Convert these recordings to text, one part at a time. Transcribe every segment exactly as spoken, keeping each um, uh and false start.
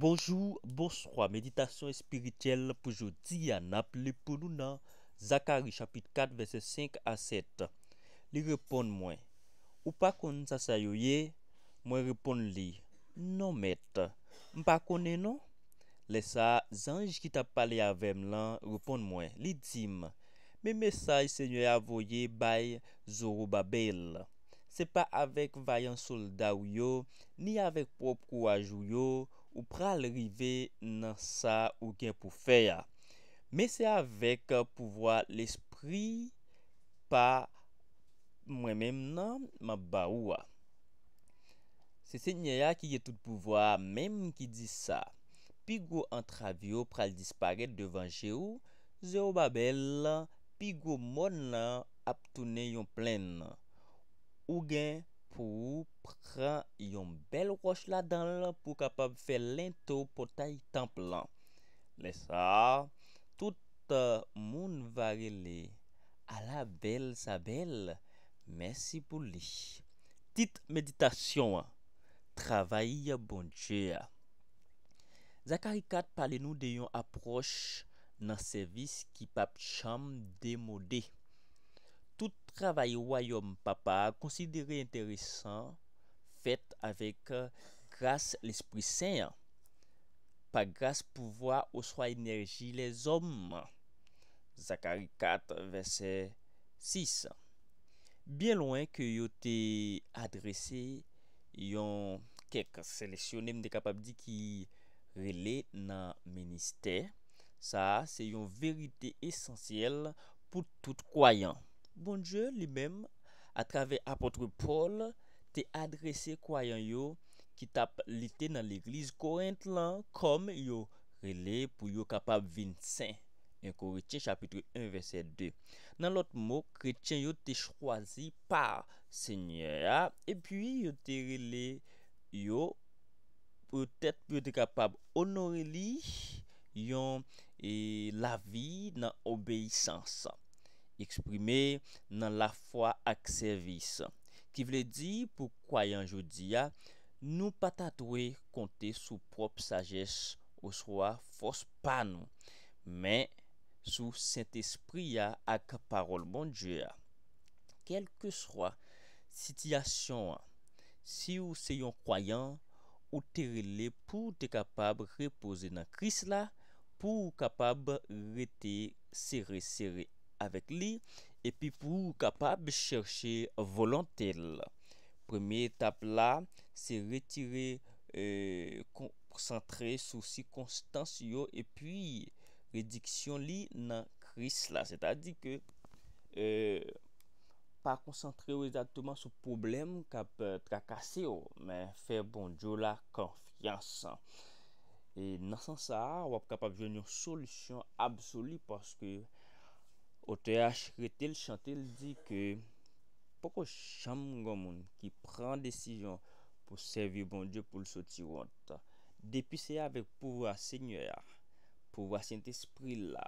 Bonjou, bonswa. Meditasyon espirityèl pou jodi a, n ap li pou nou nan Zakari chapit kat, vèsè senk a sèt. Li reponn mwen, "Ou pa konn sa sa yo ye?" Mwen reponn li, "Non, Mèt, m pa konnen non." Lè sa a, zanj ki t ap pale avè m lan reponn mwen, li di m, "Men mesaj Senyè a voye bay Zorobabèl. Se pa avèk vayan sòlda w yo, ni avèk pwòp kouraj ou yo, ou pral rive nan sa ou gen pou fè a. Men se avèk pouvwa Lespri pa mwen menm nan m ap ba ou a." Se Senyè a ki gen tout pouvwa a menm ki di sa. Pi gwo antrav yo pral disparèt devan je w, Zewobabèl, pi gwo mòn nan ap tounen yon plenn. Ou gen pou w pran yon bèl wòch ladan l pou w kapab fè lento pòtay tanp lan. Lè sa a, tout, euh, moun va rele, "Ala bèl sa bèl, mèsi pou li." Tit meditasyon an, Travay Bondye a. Zakari kat pale nou de yon apwòch nan sèvis ki p ap janm demode. Tout travay wayòm Papa a konsidere enteresan fèt avèk gras Lespri Sen an, pa gras pouvwa oswa enèji lèzòm. Zakari kat, vèsè sis. Byen lwen ke yo te adrese yon kèk seleksyone, m te kapab di, ki rele nan ministè, sa a se yon verite esansyèl pou tout kwayan. Bondye li menm, atravè apot Pòl, te adrese kwayan yo ki t ap lite nan legliz Korent lan kòm yo rele pou yo kapab vin sen. En Korentyen chapit en vèsè de. Nan lòt mo, kretyen yo te chwazi pa Senyè a, epi yo te rele yo poutèt pou yo te kapab onore li yon, e, lavi nan obeyisans, eksprime nan lafwa ak sèvis. Ki vle di, pou kwayan jodi a, nou pa ta dwe konte sou pwòp sajès oswa fòs pa nou, men sou Sentespri a ak pawòl Bondye a. Kèlkeswa sitiyasyon an, si w se yon kwayan, ou te rele pou w te kapab repoze nan Kris la, pou w kapab rete sere sere avèk li, epi pou w kapab chèche volonte l. Premye etap la, se retire, e, konsantre sou sikonstans yo epi rediksyon li nan Kris la. Sètadi ke, e, pa konsantre w egzakteman sou pwoblèm k ap, e, trakase w, men fè Bondye w la konfyans. E nan sans sa a, w ap kapab jwenn yon solisyon absoli paske otè a ch-, rete l chante, l di ke poko janm gen moun ki pran desizyon pou sèvi Bondye pou l soti wont. Depi se avèk pouvwa Senyè a, pouvwa Sentespri l la,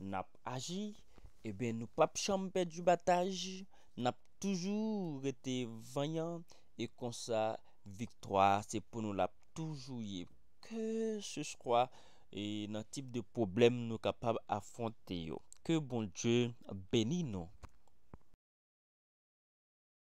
n ap aji, ebyen, nou p ap janm pèdi batay, n ap toujou rete vanyan, e konsa, viktwa a se pou nou l ap toujou ye, keseswa, e, nan tip de pwoblèm nou kapab afwonte yo. Ke Bondye beni nou.